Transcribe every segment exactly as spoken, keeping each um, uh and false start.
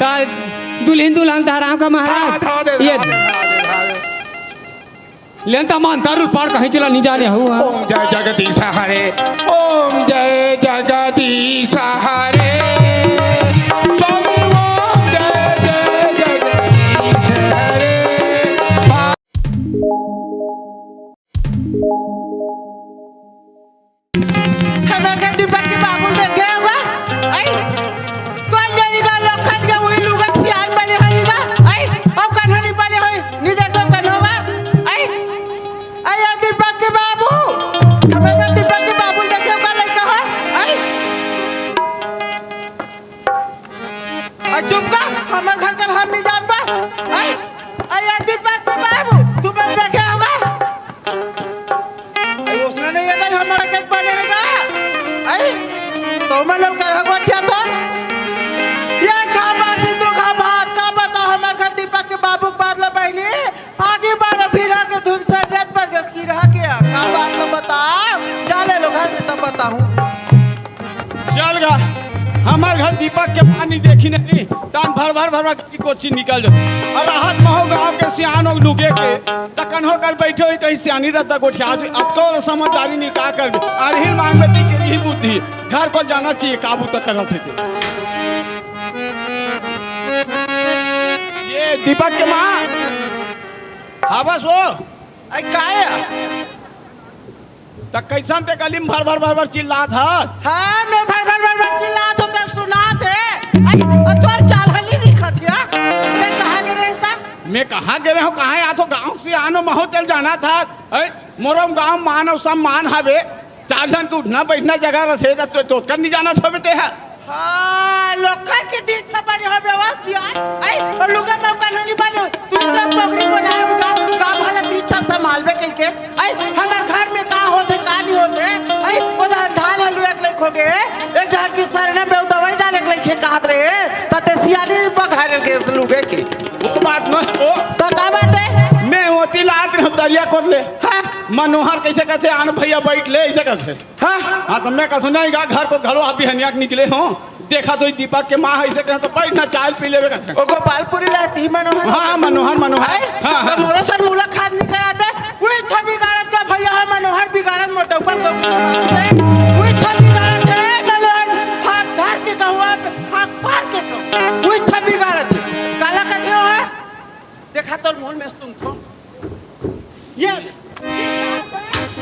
ता दुल्हिन दुल्हन धराव का महाराज। हाँ, धरा दे, ये धरा दे, धरा दे, धरा दे। लेन ता मान तारुल पाड़ कहीं चला नहीं जाने हुआ। ओम जय जगदीश हरे, ओम जय जगदीश हरे, स्वामी ओम जय जय जगदीश हरे। हमर के दीपक के बाबू देखे होगा? आई? कौन जानी का लोग खन के वही लुगत सियान बने होई गा? आई? अब कन्हो नहीं बने होई, नहीं देखो कन्हो गा? आई? आई, ये दीपक के बाबू, हमर के दीपक के बाबू देखे होगा लइका है? आई? आ, चुप का, हमर घर का हम नहीं जानबा। आई? आई, ये दीपक के बाबू, तू बस देखे होगा? आई, उसने नहीं ये नहीं हमारा के बने होगा। आई? तो मैं लोग कर हगवा क्या तो? ये का बात सिद्धू का बात का बता, हमर घर दीपक के बाबू के बात ला बहनी, आगे बार फिर आके धुन से रेत पर के की रहा के, का बात का बता? डाले लोग घर में तब बताऊं। चल गा, हमार घर दीपक के पानी देखी नहीं, तान भर भर भर भर की कोची निकल जाओ। और राहत महो गांव के सियान और लुगे के, त कन्हो कर बैठे हुई कहीं सियानी रहता गोठिया, अतको समझदारी नहीं का कर, अरही मांग में दी के यही बुद्धि, घर को जाना चाहिए, काबू तक करना चाहिए। ये दीपक के माँ, हाँ बस वो। आई काय? त कैसन ते गली में भर भर भर भर चिल्लात हस? हाँ, मैं भर भर भर भर चिल्लात हों, ते सुनात हे। आई, अब तोर चाल हली दिखत हे। ते कहाँ गे रहे सा? मैं कहाँ गे रहे हूँ, कहाँ आत हो, गाँव से आनो महू तेल जाना था। ऐ, मोरो गाँव मान और सम्मान हवे। चार जन के उठना बैठना जगह रथे, त तो, तो कर नहीं जाना था बेटे है। हाँ, लोखर के बीच में बने हो व्यवस्थित। आई, और लुगा मौका नहीं बने। तू तो नौकरी बनाए होगा, का भला पीछा संभालबे कह के। आई, हमार घर में का होथे, का नहीं होथे। आई, उधर धान आलू एक लाख हो गए। एक धान की सरना में दवाई डाले के लेके कहत रहे। तते सियानी बघारे के इस लुगे के। वो बात न हो। तो का बात है? मैं होती लात रहे दरिया कोत ले। हाँ। मनोहर कैसे कहते, "आन भैया बैठ ले", ऐसे कहते। हाँ। हाँ, तो मैं कहूँ, "नहीं गा, घर को घलो आप बिहनिया के निकले हो, देखा तो ई दीपक के माँ है, इसे कहें तो बैठ ना, चाय पी लेवे का।" ओ गोपालपुरी लाती मनोहर। हाँ, मनोहर, मनोहर। आए? हाँ, हाँ। तो मोरो सर मुलाकात नहीं कराते, वही छवि गाड़त का भैया है मनोहर, बिगाड़त मोटौकल को। वही छवि गाड़त है मनोहर, हाथ धर के कहूँ, हाथ पार के कहूँ। वही छवि गाड़त है। काला कथे हो है? देखा तोर मुंह में सुंखो। ये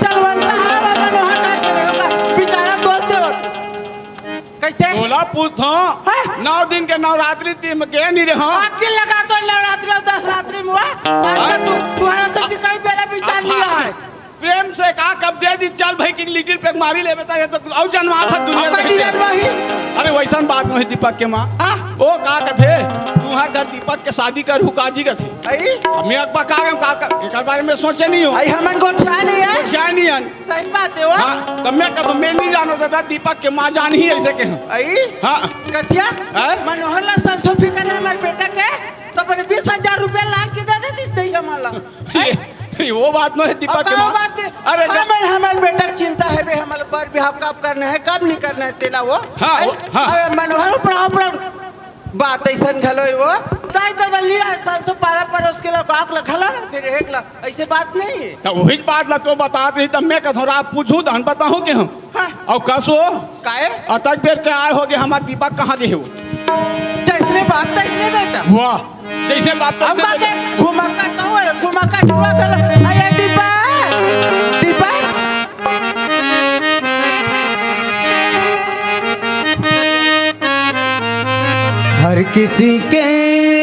चलवंता हवा मनोहर का करे होगा, बेचारा दोस्त देवत। कैसे? बोला पूछो। हाँ? नौ दिन के नवरात्रि ती में गए नहीं रहो। आखिर लगा तो नवरात्रि और दस रात्रि में हुआ। आज हाँ? तक तू, तुम्हारा तक की कई बेला विचार अब नहीं रहा है। प्रेम से कहा, "कब दे दी, चल भाई, कि लिटिल पैक मारी ले बेटा, ये तो और जन्मा था दुनिया अब में।" कहीं जन्मा ही? अरे वैसन बात नहीं दीपक के माँ। हाँ? वो का कथे, "तुम्हार घर दीपक के शादी कर हुकाजी कथे।" आई? अब मैं अकबा का, का, का, एकर बारे में सोचे नहीं हो। आई हमन गोठिया नहीं है। गोठिया नहीं है। सही बात है वो। हाँ, तो मैं कहता, "मैं नहीं जानो दादा, दीपक के माँ जान ही ऐसे के हैं।" आई? हाँ। कसिया? हैं? मनोहर ला संसो फिकर है हमारे बेटा के, तो अपने बीस हजार रुपया लान के दे दे दिस दही हमारा। ये, ये वो बात नहीं है, दीपक अब के का माँ। बात है? अरे, हमें, हमारे बेटा के चिंता है बे, हमारे बर बिहाव कब करना है, कब नहीं करना है, तेला वो। हाँ, हैं? वो, हाँ। अरे मनोहर, ऊपर, ऊपर बात ऐसन घलो है वो। दाई दादा लीला है, सात सौ पारा पर उसके ला बाप ला खला रहते रे, एक ला, ऐसे बात नहीं है। तो वही बात ला तो बता दे, तब मैं कथों, आप पूछूं, तो हम बताऊं कि हम। हाँ। और कसो? काहे? अतक बेर के आए होगे, हमार दीपक कहाँ गए हो? जैसने बाप तैसने बेटा। वाह, जैसे बाप अब तैसने का बेटा। के घुमा करता हूँ, अरे घुमा कर हुआ कर, अरे दीपक, दीपक। हर किसी के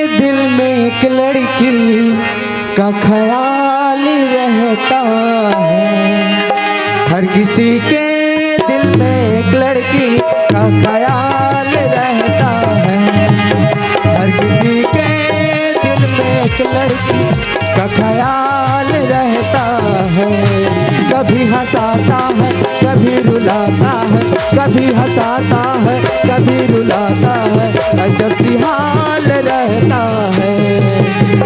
दिल में एक लड़की का ख्याल रहता है। हर किसी के दिल में एक लड़की का ख्याल रहता है। हर किसी के दिल में एक लड़की का ख्याल रहता है। कभी हंसाता है, कभी रुलाता है, कभी हंसाता है, कभी रुलाता है, अजब सी हाल रहता है।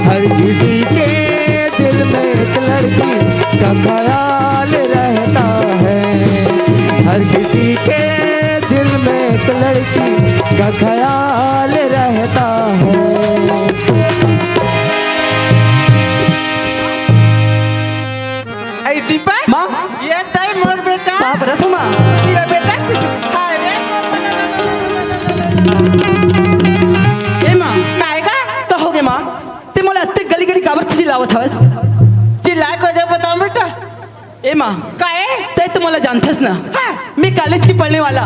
हर किसी के दिल में एक लड़की का ख्याल रहता है। हर किसी के दिल में एक लड़की का ख्याल रहता माँ, काहे? तै तो मोला जानथस ना। हाँ। मैं कॉलेज के पढ़ने वाला,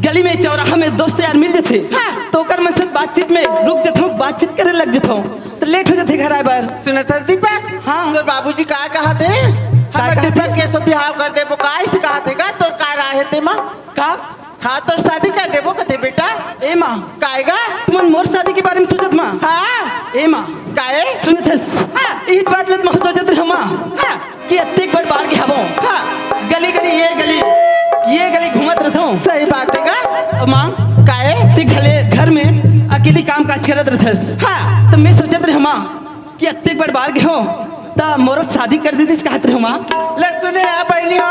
गली में चौराहा में दोस्त यार मिल जथे, हाँ। तो ओकर मन से बातचीत में रुक जथों, बातचीत करे लग जथों, तो लेट हो जथे घर आए बर। सुनत हस दीपक? हाँ। तोर बाबूजी का कहा थे? का हमर कहा दीपक थे? के सो बिहाव कर देबो, का ऐसे कहा थे का? तोर का राय हे ते मा? का? हाँ, तोर शादी कर देबो कथे बेटा। ए माँ, काएगा? तुमन मोर शादी के बारे में सोचत माँ? हाँ। ए माँ, काए? सुनत हस? हाँ। इस बात ले तो मैं सोचत रहे माँ, हाँ। कि अतेक बड़ बाढ़ के हवो, हाँ। गली गली, ये गली, ये गली घूमत रहथों। सही बात हे का? अब माँ, काए? ते घले घर में अकेली काम काज करत रहथस। हाँ। तो मैं सोचत रहे माँ, कि अतेक बड़ बाढ़ गे हो, त मोरो शादी कर देतिस कहत रहे माँ। ले सुने हे बहिनी हो,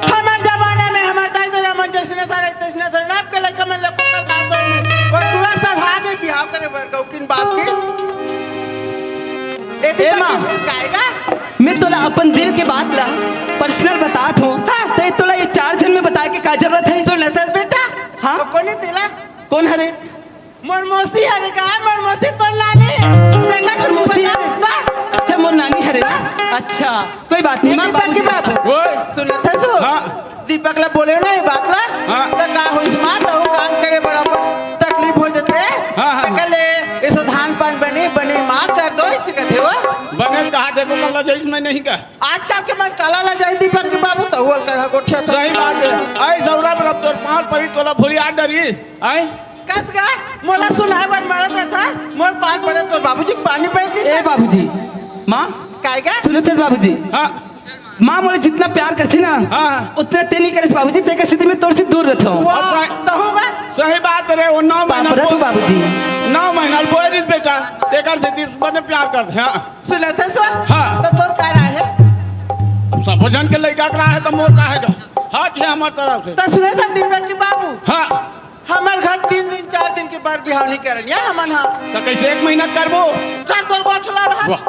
हमर जमाना में हमर दाई ददा मन जैसने सारे तैसने सारे नाप के लइका मन लको कर दादा में। वो तुरंत सब हाथ में बिहाव करे बर गौकिन बाप की। ए ए माँ। काएगा? मैं तोला अपन दिल के बात ला पर्सनल बतात हूँ। हाँ। ते तोला ये चार झन में बताए के का जरूरत हे? सुनत हस बेटा? हाँ? वो कोन हे तेला? कोन हरे? मोर मौसी हरे का, मोर मौसी तोर नानी। तेकर से मौसी बता, हरे। बा। अच्छा, मोर नानी हरे। बा। अच्छा, कोई बात नहीं, ये माँ, दीपक की बाबूजी। बात। ओए। सुनत हस? हाँ। दीपक ला बोले ना ये बात ला। हाँ। त का होइस माँ, तहू काम करे बराबर तकलीफ हो जथे। हाँ, हाँ। कले, इसो धान पान बने, बने माँ कर दो, इसे कथे वो। बने कहा देखो, कल ला जाइस मैं नहीं का। आजकल के मन काला ला जाई दीपक के बाबू, तहू अलकर हा गोठिया था। सही बात हे। आई सौरा पर अब तोर पाँव परी तोला भुलिया डरी। आई? कस गा, मोला सुनाए बर मरत रहता, मोर पाँव परे तोर बाबूजी पानी परे दी। ए बाबूजी, माँ, काएगा? सुनत हस बाबूजी? हाँ। माँ मोला जितना प्यार करथे ना, हाँ। उतना ते नहीं करेस बाबूजी, तेकर सेती मैं तोर से दूर रहता हूँ। वाह, अब तहू बा? सही बात रे, वो नौ महीना पाप रे तू बो-, बाबूजी। नौ महीना बोए रहिस बेटा, तेकर सेती बने प्यार करथे, हाँ। सुनत हस? हाँ। त तोर का राय हे? अब सबो झन के लइका के राय हे, त मोर का हे गा? हक हे हमर तरफ से। त सुनत हस दीपक के बाबू? हाँ। हमर घर तीन दिन, चार दिन के बर बिहाव नहीं करन या हमन हा। त कैसे एक महीना करबो? कर तोर गोठला रहा। वाह,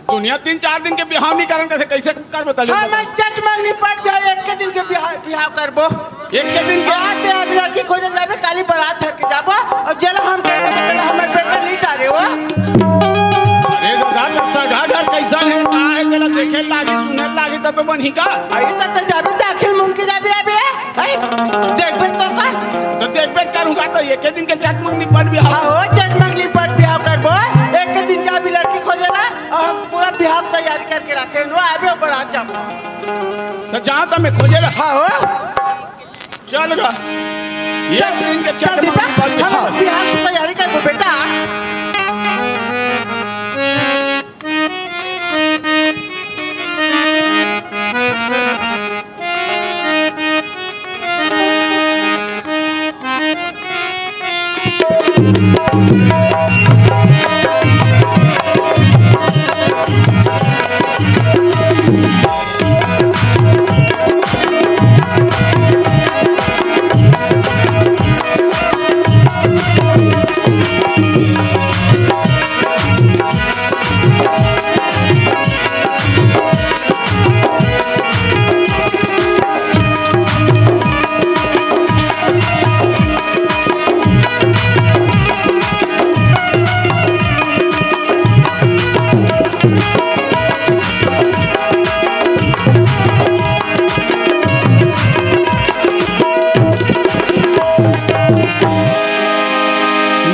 दुनिया तीन चार दिन के बिहाव नहीं करन, कैसे, कैसे करबो त? हाँ, मैं चट मंगनी पट बिहाव, एक के दिन के बिहाव, बिहाव करबो। एक के दिन के? हाँ, ते आज लड़की खोजे जाबे, काली बारात धर के जाबो, अउ जेला हम कह देबो, तेला हमर बेटा नहीं टारे हो। अरे दादा, त सगा घर कैसन हे, का हे, तेला देखे लागी, सुने लागी, तब तो बनही का? अरे त, त जाबे, त आखिर मुंह के जाबे, अबे, हैं? देखबे तो का? त देखबे करूँगा, त एक दिन के चट मंगनी पट बिहाव। हाँ हो, चट मंगनी पट बिहाव करबो, एक दिन जाबे लड़की खोजे ला, अउ हम पूरा बिहाव तैयारी करके रखे, नो आबे, बारात जाबो। त जा त मैं खोजे ला। हाँ हो। चल गा। ये चल, दिन के चल चट दीपक, मंगनी पट हम बिहाव। बिहाव की तैयारी करबो बेटा।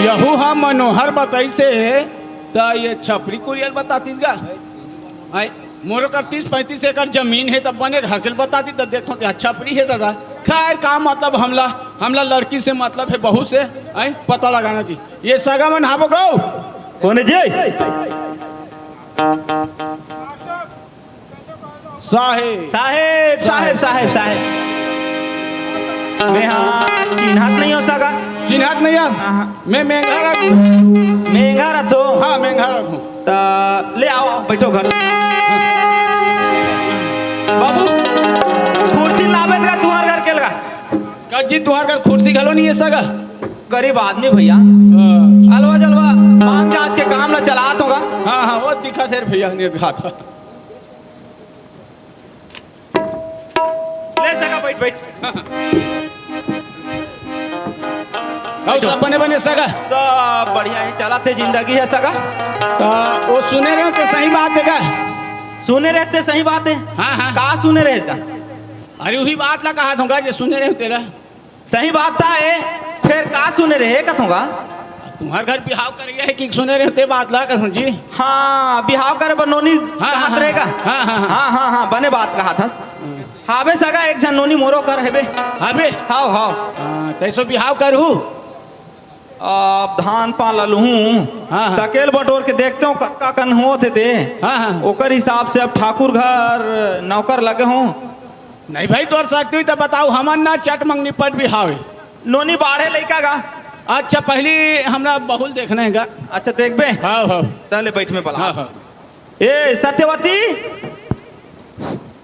यहू हा मनोहर बताइसे, त ये छपरी कुरियर बतातीस गा। आय, मोर कर तीस पैंतीस एकड़ जमीन हे, त बने घर के बतातीस, त देखो, अच्छा छपरी हे दादा। खैर, का मतलब, हमला, हमला लड़की से मतलब हे, बहू से, आय, पता लगाना जी। ये सगा मन हाबो गो। कोन हे जी? साहेब। साहेब, साहेब, साहेब, साहेब। मैं हा चिन्हत नहीं हो सगा। चिन्हत नहीं हो? हाँ, हाँ। मैं मेंघा रखूँ। मेंघा रखो? हाँ, मेंघा रखूँ। त ले आओ, बैठो घर। बाबू, कुर्सी लावे का तुहार घर के लगा। का जी, तुहार घर कुर्सी घलो नहीं हे सगा? गरीब आदमी भैया। हाँ। अलवा जलवा, मांग जांच के काम ला चलात होगा। हाँ, हाँ, वो दिखा थे भैया ने दिखा था। ले सगा, बैठ, बैठ। अउ सब बने बने सगा? सब बढ़िया हे, चलत हे जिंदगी हे सगा। त वो सुने रहे त सही बात हे का? सुने रहे ते सही बात हे। हाँ, हाँ। का सुने रहे इसका? अरे उही बात ला कहा दूंगा जे सुने रहे तेरा। सही बात ता हे, फेर का सुने रहे कथों का? तुम्हार घर बिहाव करे हे कि सुने रहे ते बात ला कथों जी? हाँ, बिहाव करे बर नोनी हाँ, कहात हाँ, रहेगा। हाँ, हाँ, हाँ। हाँ, हाँ, हाँ, बने बात कहात हस। हाबे सगा एक झन नोनी मोरो कर हेबे। हाबे? हाव, हाव। हाँ, तैसो बिहाव करहू? अब धान पान ला लुहूं, हाँ, हाँ। सकेल बटोर के देखते हों कतका कन होत हे ते। हाँ, हाँ। ओकर हिसाब से अब ठाकुर घर नौकर लगे हों। नहीं भाई, तोर सकती होही त बताव, हमन ना चट मंगनी पट बिहाव हे। नोनी बाढ़े लइका गा। अच्छा, पहिली हमला बहू ल देखना हे गा। अच्छा, देखबे? हाव, हाव। तहले बइठ में बला। हाव, हाव। ए, सत्यवती!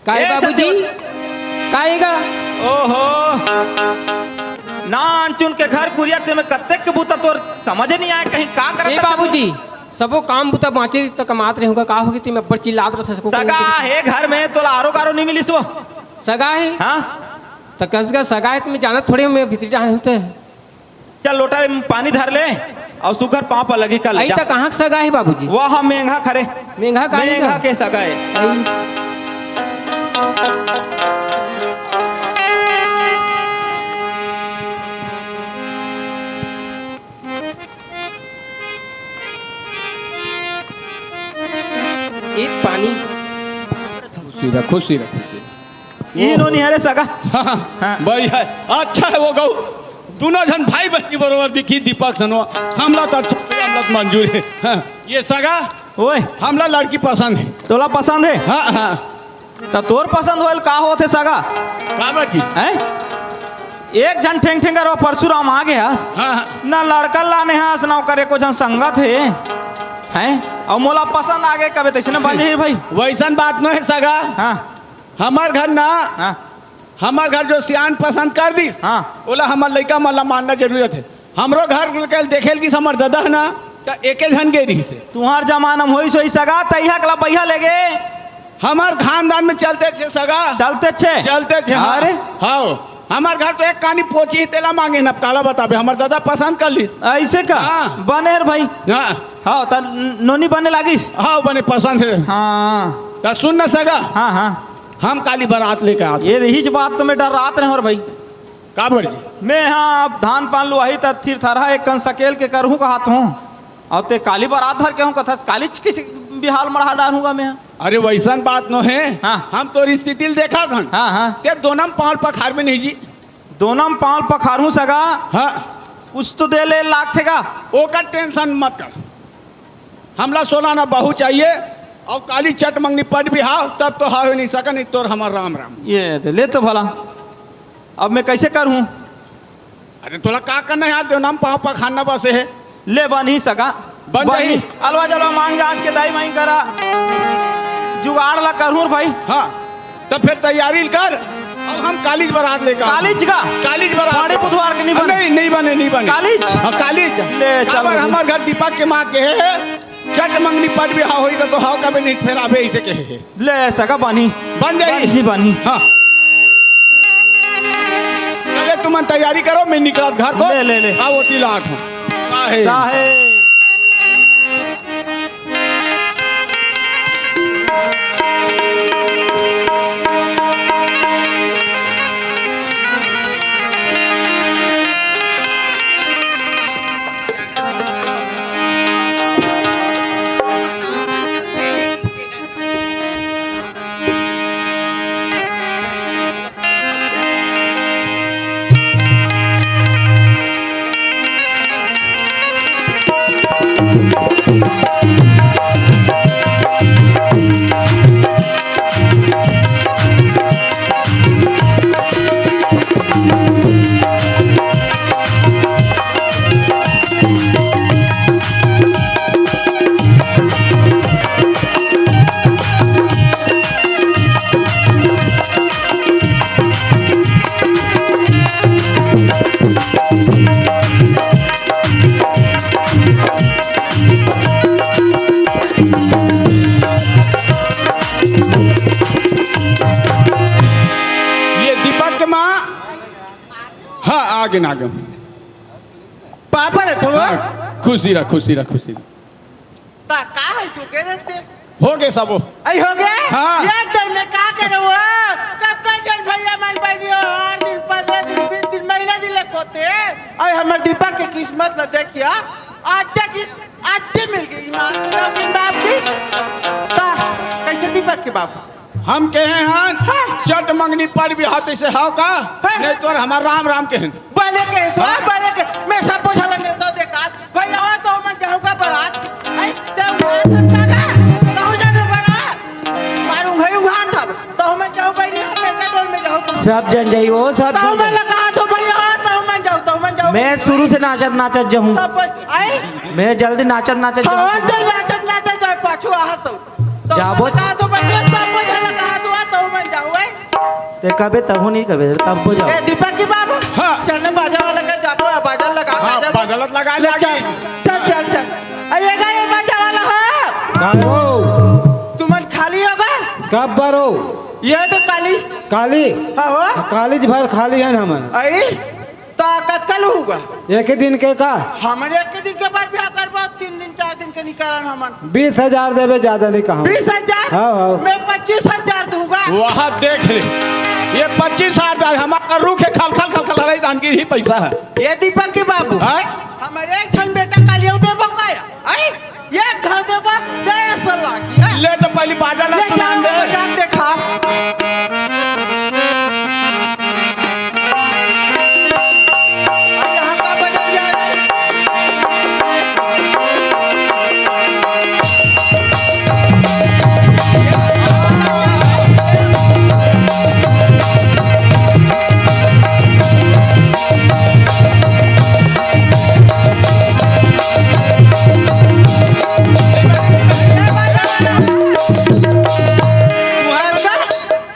का हे ए, बाबूजी? सत्यवती! का हे गा? ओहो! नानचुन के घर कुरिया ते में कतेक के बूता तोर समझ नइ आय, कहीं का करत ए हस? बाबूजी, सबो काम बूता बाँचे त कमात रहे हों गा, का होगे ते में अब्बड़ चिल्लात रहे हस, सबो सगा हे घर में, तोला आरो गारो नइ मिलिस वो? सगा हे? हाँ? त कस गा सगा हे, त में जानत थोड़े हों, में भीतरी डाहन हों ते। चल, लोटा में पानी धर ले अउ सुघर पाँव पर लगी कर ले, अई जा। त कहाँ के सगा हे बाबूजी? वह मेंघा खरे। मेंघा का हे मेंघा गा? के सगा हे। अई। एक पानी। खुशी रह, खुशी रह, खुशी रह। ई नोनी हरे सगा। हाँ, हाँ। हाँ। बढ़िया हे। अच्छा हे वो गऊ। दूनों झन भाई बहिनी बरोबर दिखी दीपक सनवा। हमला त अच्छा हे, हमला त मंजूर हे। हाँ। ये सगा, ओए। हमला लड़की पसंद हे। तोला पसंद हे? हाँ, हाँ। त तोर पसंद होय ल का होत हे सगा? काबर जी? हैं? एक झन ठेंग ठेंगरवा परसुराम आगे हस। हाँ, हाँ। ना लड़का लाने हस, ना ओकर एको झन संगत हे। हैं? अउ मोला पसंद आगे कबे तइसने बन जाही भाई। वइसन बात नोहे सगा। हाँ। हमर घर ना, हाँ। हमर घर जो सियान पसंद कर दिस, हाँ। ओला हमर लइका मन ला मानना जरूरत हे। हमरो घर के देखे ल गिस हमर ददा ह ना, त एके झन गे रिहिस हे। तुंहर जमाना म होइस होही सगा, तइहा के ला बइहा लेगे। हमर खानदान में चलते थे सगा। चलते थे? चलते थे, हाँ। अरे। हाव। हमर घर तो एक कानी पोची हे, तेला मांगे न, अब काला बताबे, हमर ददा पसंद कर लिस। अइसे का? हाँ। बने हे रे भाई। हाँ। हाव, त नोनी बने लागिस? हाव, बने पसंद हे। हाँ। त सुन न सगा। हाँ, हाँ। हम काली बरात लेके आत। ये, इहीच बात तो मैं डर्रात रहेंव रे भाई। काबर जी? मैं हा अब धान पान लुवाही त थिरथरहा एक कन सकेल के करहूँ कहत हूँ। अउ ते काली बरात धर के हूँ कथस, कालीच किस बिहाव मढ़ा डारहूँ गा मैं हा। अरे वइसन बात नोहे। हाँ। हम तोर स्थिति ल देखत हन। हाँ, हाँ। ते दोनम पाँव पखारबे नहीं जी। दोनम पाँव पखारहूँ सगा। हाँ। कुछ तो दे ले लागथे गा। ओकर tension मत कर। हमला सोना ना बहू चाहिए, अउ काली चट मंगनी पट बिहाव, तब तो हवे नहीं सका, नहीं तोर हमर राम राम। ये दे, ले तो भला, अब मैं कइसे करहूँ? अरे तोला का करना हे यार, दोनम पाँव पखारना बस हे। ले बनही सगा। बन बनही। जाही। अलवा जलवा मांग जांच के दाई माई करा जुगाड़ ला करहूँ रे भाई। हाँ। त फेर तैयारी कर, अब हम कालीच बरात लेके आबो। कालीच का? कालीच बरात। बड़े बुधवार के नहीं बने? नहीं, नहीं बने, नहीं बने। कालीच? हाँ, कालीच। ले, चल काबर भाई। हमर घर दीपक के माँ के हे, चट मंगनी पट बिहाव होही त तो हव कबे नहीं फेर आबे इसे कहे हे। ले, सगा बानी। बन जाही? बन जी, बानी। हाँ। चले तुमन तैयारी करो, मैं निकलत घर को। ले, ले, ले। आओ, ओती लात हूँ। साहे। साहे। ये दीपक के माँ। हाँ, आगे ना आगे। पापा रे, थोड़ा। हाँ, खुशी रह, खुशी रह, खुशी रह। ता का है, तू कह रहे थे? हो गे सबो। अई हो गे? हाँ। ये तो मैं का करूँ? कतका जन भैया मन बहिनी हो, आठ दिन, पंद्रह दिन, बीस दिन, महीना दिन ले कोते। अई हमर दीपक के किस्मत ला देखिया, आज तक इस, आज से मिल गई माँ के बाप की। का? कैसे दीपक के बाप? हम कहे हन, हाँ। चट मंगनी पर भी हाथ से हाव का? हाँ। नहीं तो हमार राम राम कहेन। बने के, हाँ। बने के, मैं सब बोझा लगे तो देखा। भैया हो तो मन जाऊंगा बारात। आई, ते बारात हंस का गा? कहूं जाबे बारात? मारूं है वहां तब। तो मन जाऊं भाई, नहीं, मैं पेट्रोल में जाऊं तो। सब जन जाई, वो सब तो जन मन जाई। लगा तो भैया हो तो मन जाऊं, तो मन जाऊं। मैं शुरू से नाचत नाचत जाऊं। सब बोझ, आई? मैं जल्दी नाचत नाचत हाँ, जाऊं। तो नाचत नाचत जाए पाछू आ सो। तो जाबो। मन लगा तो भैया सब बोझ लगा तो, तो मन जाऊं, आई? ते कबे तहु नहीं कबे, तब को जाओ। ए, दीपक की बाबू। हाँ। चल ना, बाजा वाला का जाबो, बाजा लगा, हाँ, बाजा। बाजा लगा ले, लागी। चल, चल, चल, चल। अरे, ये गा, ये बाजा वाला हो। का हो? तुमन खाली हो गा? कब बर हो? ये तो काली। काली? हाँ हो। काली भर खाली है ना हमन। अरे, तो कतका लूगा? एक ही दिन के का? हमन एक ही दिन के बाद ब्याह करबो, तीन दिन, चार दिन के निकलन हमन। बीस हजार देबे, ज्यादा नहीं कहूँ। बीस हजार? हाँ, हाँ। मैं पच्चीस हजार दूंगा। वहाँ देख ले, ये पच्चीस हजार हमारा रूख है, खल खल खल खल हलाई दान की ही पैसा है। ये दीपक के बाबू, हाँ? हमारे एक झन बेटा कालियो देबो का? आई? ये घर देबो, दे ऐसा लागी, हाँ? ले तो पहली बाजा ला ले सुनान जाओ, दे। मजाक देखा।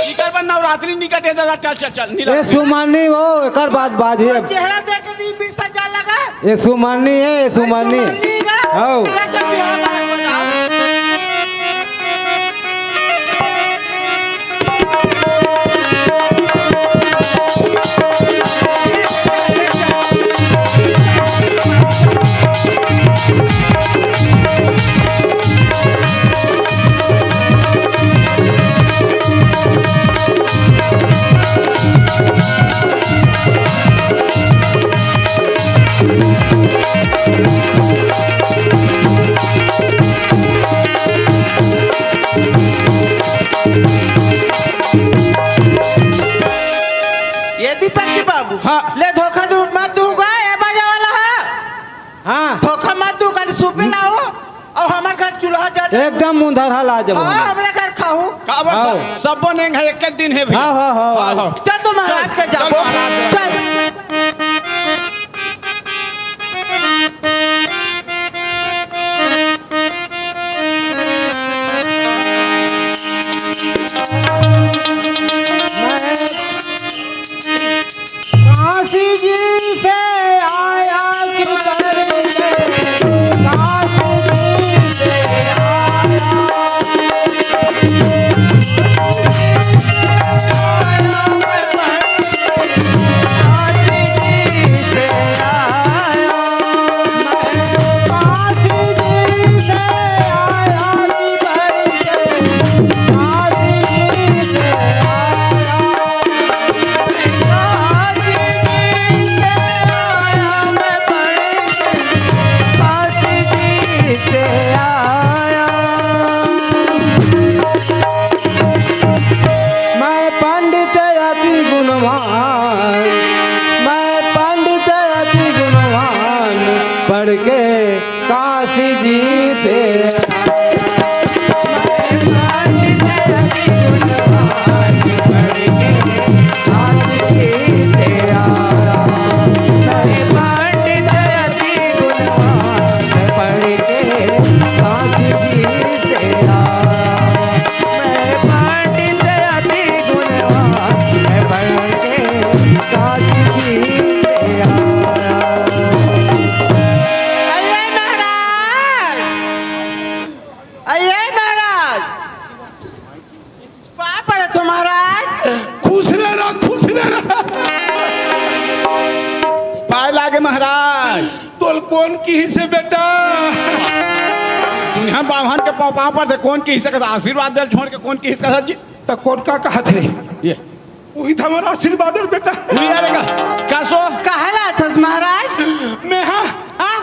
इकर बर नवरात्रि निकट हे दादा, चल, चल, चल, नीला। ए सुमानी हो, एकर बात बाज हे। चेहरा देख के दी बीस हजार लगा। ए सुमानी हे, ए सुमानी। सुमानी का? हौ। ले चल बिहार बाहर को जाओ। ये दीपक जी बाबू, हाँ। ले धोखा दू, मत दूगा, ये बाजा वाला है। हाँ। धोखा मत दू, कल सुबह ना हो, अउ हमर घर चूल्हा जल जाए। एकदम मुंधरहा ला जब हाँ, हम। हमरे घर खाहू। का बात हाँ। है? सबो नेंग है, एक एक दिन है भैया। हाँ, हाँ, हाँ, हाँ, हाँ। हाँ। चल तू महाराज चल, के चल जाबो। महाराज। चल। काशी जी से आया कि करके, काशी जी से आया। काशी जी से आया। मैं पंडित अति गुणवान, मैं पंडित अति गुणवान, पढ़ के काशी जी से। अरे महाराज, अरे महाराज, पाँव पड़े तुम्हारे। किहिस हे बेटा? दुनिया बाभन के पाँव, पाँव परथे, कोन किहिस हे कथे? आशीर्वाद देल छोड़ के कोन किहिस हे कथे जी? त कोन का कहत हे? ये। उही त हमर आशीर्वाद हे बेटा। उही अरे का, का सो? काहे ला आथस महाराज? मैं हाँ। हाँ?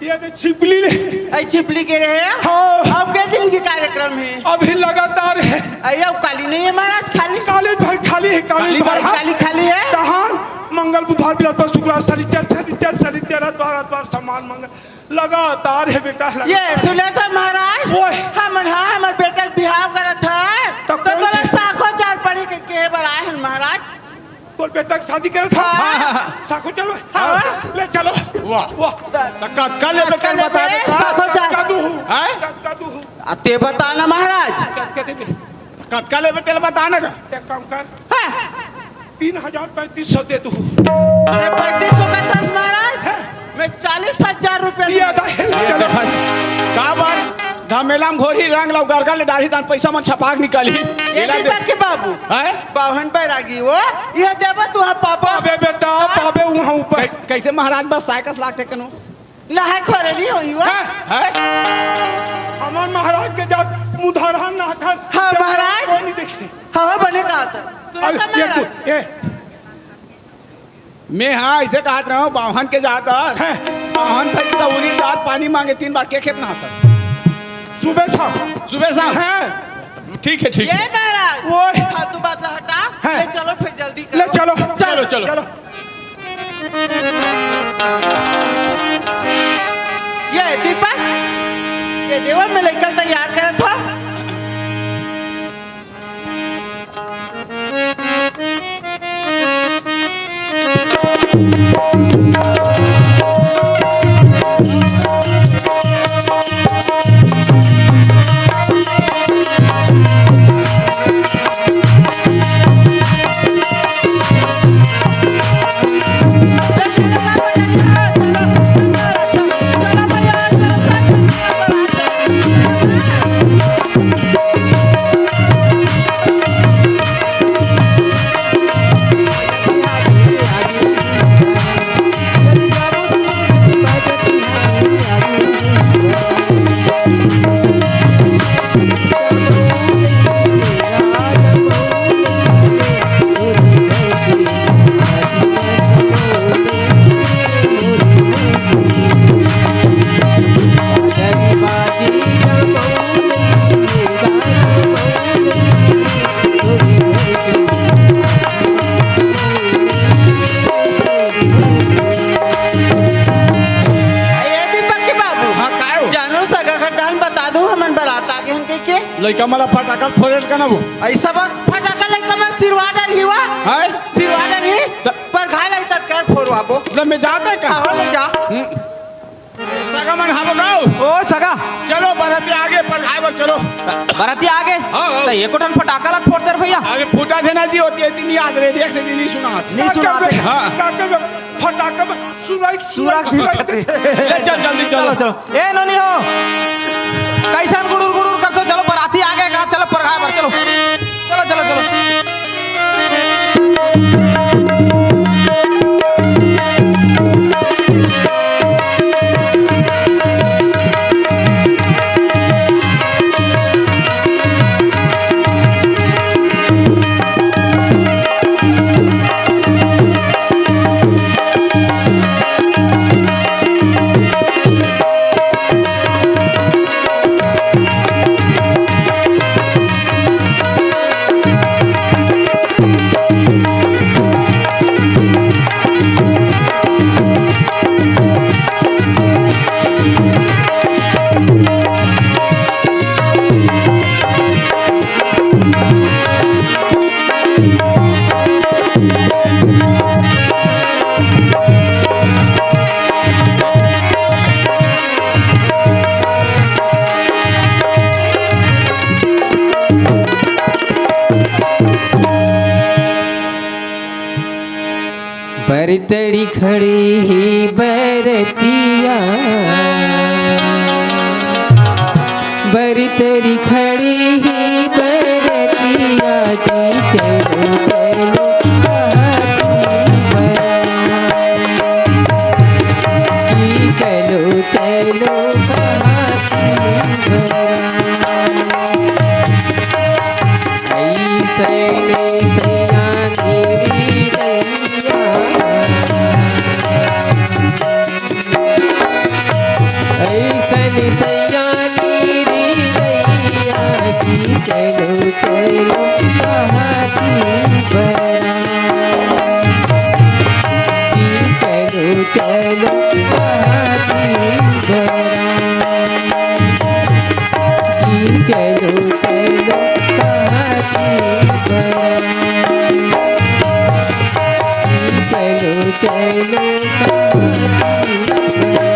ये दे छिपली ले। अई छिपली के रहे? हाँ। अब के दिन के कार्यक्रम हे? अभी लगातार हे। अई अब काली नहीं हे महाराज, खाली? काली भाई, खाली हे, काली खाली भाई। भाई, खाली, खाली हे? तहान मंगल, बुधवार, बिरतवार, शुक्रवार, शनिचर, शनिचर, शनिचर, अतवार, अतवार, सोमार, मंगल, लगातार हे बेटा, लगातार। ये सुने त महाराज, ओए। हमन हा हमर बेटा के बिहाव करत हन, त त कोन तोला से? साखो चार पड़ी के कहे बर आए हन महाराज। तोर बेटा के शादी करत हन? हाँ। हाँ, हाँ, हाँ। साखो चार? हाँ। ले चलो। वाह। वाह। त कतका लेबे तेला बता दे। साखो चार। कतका दूहूँ? हैं? कतका दूहूँ? आ, ते बता ना महाराज। कतका देबे? कतका लेबे तेला बता ना गा। एक काम कर। हाँ। तीन हजार पैंतीस सौ दे दूँ। ए, पैंतीस सौ का दस महाराज, हैं? मैं चालीस हजार रुपया ये दूँ। दा-, ये ये दा-, देखा, का बात? घमेला म घोरही रंग लव गरगर ले डारही तहान पैसा मन छपाक निकालही। ये एला दे। दीपक के बाबू। हैं? बाभन बैरागी वो, ये देबो तू हा पाबो। पाबे बेटा, पाबे उहाँ ऊपर। कै-, कैसे महाराज बस साइकस लागथे कनो? नहाय खोरेली होई वो। हैं? हैं? हमर महाराज के जात मुधरहा नहाथन। हाँ, महाराज। कोई नहीं देखे। हाँ, बने कहा था। सुनो अब तो ये महाराज। तू, ए, मैं हाँ, ऐसे कहत रहा हूँ, बाभन के जात हस। हैं? बाभन भाई तो उरी जात पानी मांगे, तीन बार के खेत नहाथस? सुबह शाम। सुबह शाम? हैं? ठीक है, ठीक ये है। महाराज, ओए। फालतू बात ला हटा। हैं? ले चलो फिर जल्दी करो। ले चलो। चलो, चलो। चलो। ये दीपक, ये देवा में लइका तैयार करत हो। ए दीपक के बाबू, हाँ, काय हो? जानो सगा खट्टा हन बता दो, हमन बरात आ गे हन कहिके। लइका मन ला फटाका फोड़े ल कना वो। अइसा बस फटाका लइका मन सिरवा डरही वा। हैं? सिरवा डरही। त- पर घाय लाई तत्काल फोड़वाबो। जब मैं जाता है का? हाँ, ले जा। हम्म। सगा मन हावो गाओ। ओ सगा। चलो बराती आगे परघाय बर चलो। बराती आगे? हाँ, हाँ। त एको ठन फटाका ला फोड़ दे रे भैया। अरे फूटा देना जी होती है, इतनी याद रे, देख से जी नहीं सुना। नहीं सुना थे। हाँ। फटाका में, फटाका में सुराई, सुराई, सुराई सुराई। ले चल जल्दी चलो। चलो, चलो। ए नोनी हो। कैसन गुड़ुर गुड़ुर करथो? चलो बराती आगे का, चलो परघाय बर चलो। चलो, चलो, चलो। बरतड़ी खड़ी ही बरतिया, बरतड़ी खड़ी ही बरतिया की चलो चलो हाथी बरतिया की चलो चलो कहाती बरा। ऐसने सैया गिरी दैया। ऐसन सैया गिरी दैया की चलो चलो कहाती बरा। की चलो चलो कहाती बरा। की चलो चलो कहाती बरा। की चलो चलो कहाती बरा।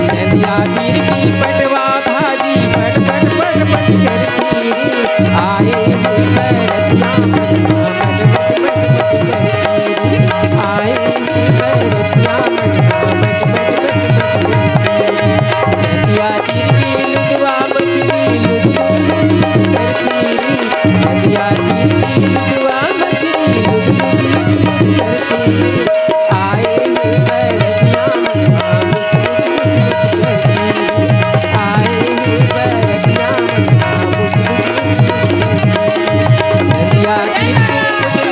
नदिया तीर की पटवा भाजी पट पट पट पट करती रे। आए हुए बरतिया मन भावत बट बट बट करती रे। आए हुए बरतिया मन भावत बट बट बट करती रे। नदिया तीर की लुटवा मछली लुट लुट लुट लुट करती रे। नदिया तीर की लुटवा मछली लुट लुट लुट लुट करती रे। आए हुए बरतिया मन भावत बट बट बट करती रे। आए हुए बरतिया मन भावत बट बट बट करती रे। नदिया तीर की लुटवा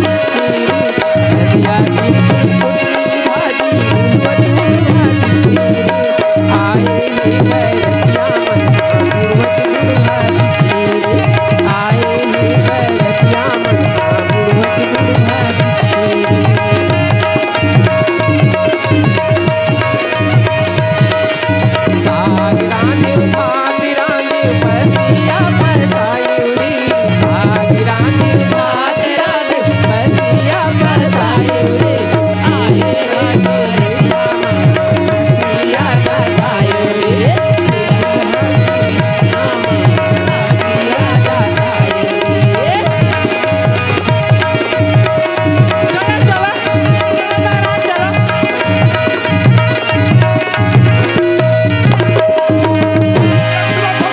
मछली लुट लुट लुट करती रे।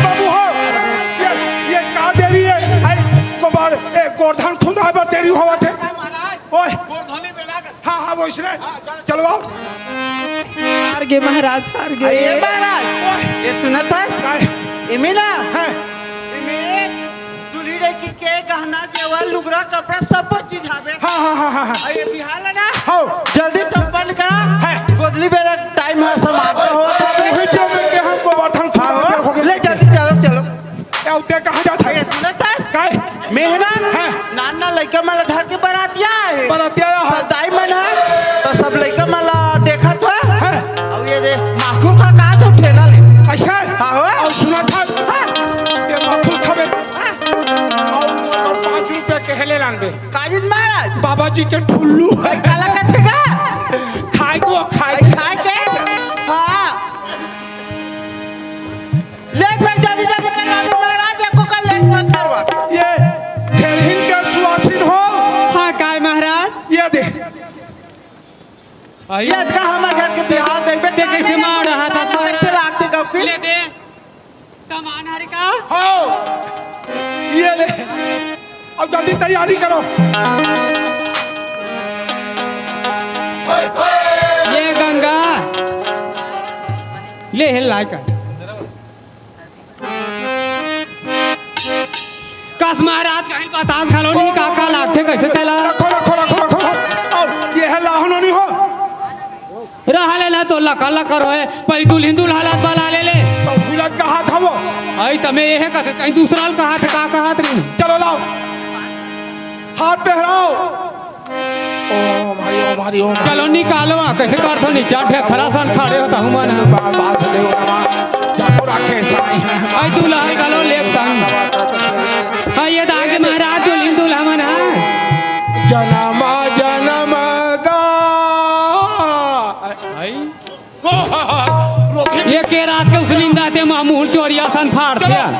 बाबू हो, ये, ये का देरी है? हाय, गोबर, ए, गोरधन खुंदाए बर देरी होवत हे। ओए। हाँ, हाँ, वो इसने। चलो आओ। हार गे महाराज, हार गे। अरे महाराज, ये सुनत हस? काय? एमे ना, हाँ। एमे दूल्ही लड़की के गहना, जेवर, लुगरा, कपड़ा, सब चीज हावे। हाँ, हाँ, हाँ, हाँ, हाँ। अउ ये बिहाव ला ना, हाँ। जल्दी संपन्न करा। हाँ। गोधली बेरा टाइम ह समाप्त होत हे। वही जो मैं के हमको बर्तन हाँ, खा हो। हो गया। ले जल्दी चलो, चलो। क्या होते, कहाँ जाता है? ये सुनत हस? काय? मेहरा, हाँ। नान नान लइका मन ला धर के बरातिया हे। बरातिया हे। सब दाई मन हे, त सब लइका मन ला देखत हे। हाँ। अउ ये दे, माखुर खा का तो ठेला ले। अच्छा? हाँ हो। अउ सुनत हस? हाँ। ये माखुर खाबे। हाँ। अउ ओकर पाँच रुपया के हेले लानबे। काजिन महाराज? बाबा जी के ठुल्लू हे। काला कथे का? खाए को, खाए को। खाए के? हाँ। ले फेर जल्दी जल्दी करवा महाराज, एको का लेट मत करवा। ये ठेलहिन के सुवासिन हो। हाँ, काय महाराज? ये दे। ये अतका हमर घर के बिहाव देखबे, ते कइसे मार रहा था? कइसे लागथे गप की? ले दे। सामान हरे का? हाँ, ये ले। अब जल्दी तैयारी करो। ये गंगा, ले हे लाय का। कस महाराज कहीं बतास घलो नहीं, का का लागथे, कइसे तेला? रखो, रखो, रखो, रखो। अउ ये हे लाहनो नहीं हो। रहा ले ना तो लकर लकर होए, पहली दुल्हिन दूल्हा ला बला ले ले। तो बिलक कहा था वो। आई तमे ये हे कथे, कहीं दूसरा ल कहा थे, का कहा थे? चलो लाओ। हाथ पहराओ। ओम हरि ओम हरि ओम हरि। चलो निकालो, आ, कइसे करथो नीचा ढेखरा सन खड़े हो तहु मन ह। बा-, बासुदेव नमः। जाको राखे साईं। आई दूल्हा घलो लेब संग। आई ये दागे महाराज दुल्हिन दूल्हा मन ह। जनम जनम गा। आई। ये के रात के उसलिंदा ते मामूल चोरिया सन फाड़ दिया।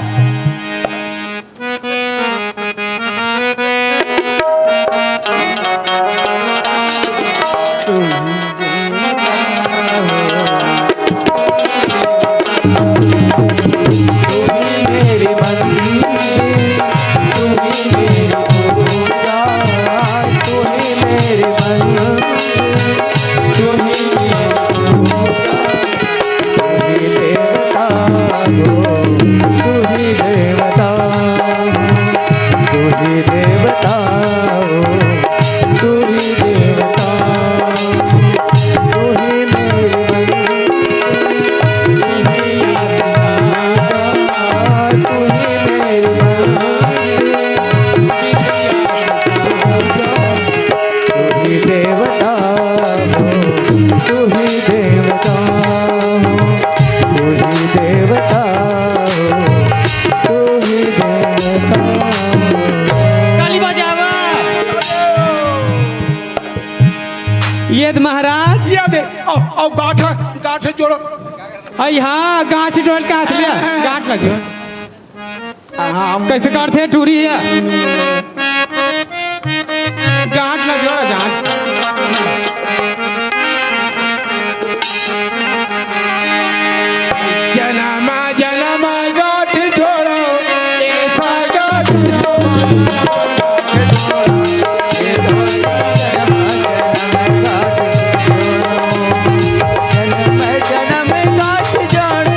तू ही देवता, तू ही मेरी माता, तू ही मेरी माता, तू ही देवता हो, तू ही देवता हो, तू ही देवता हो, तू ही देवता हो। ताली बजावा। ये दे महाराज। ये दे, आओ, आओ, गांठ, गांठ जोड़ो। आई हाँ, गांठ जोड़ के हाथ लिया, गांठ लगे। हाँ, हम कैसे काटते हैं टूरी है? गांठ लगे, गांठ। जन्म जन्म गांठ जोड़ो, ऐसा गांठ जोड़ो। जन्म जन्म गांठ जोड़ो,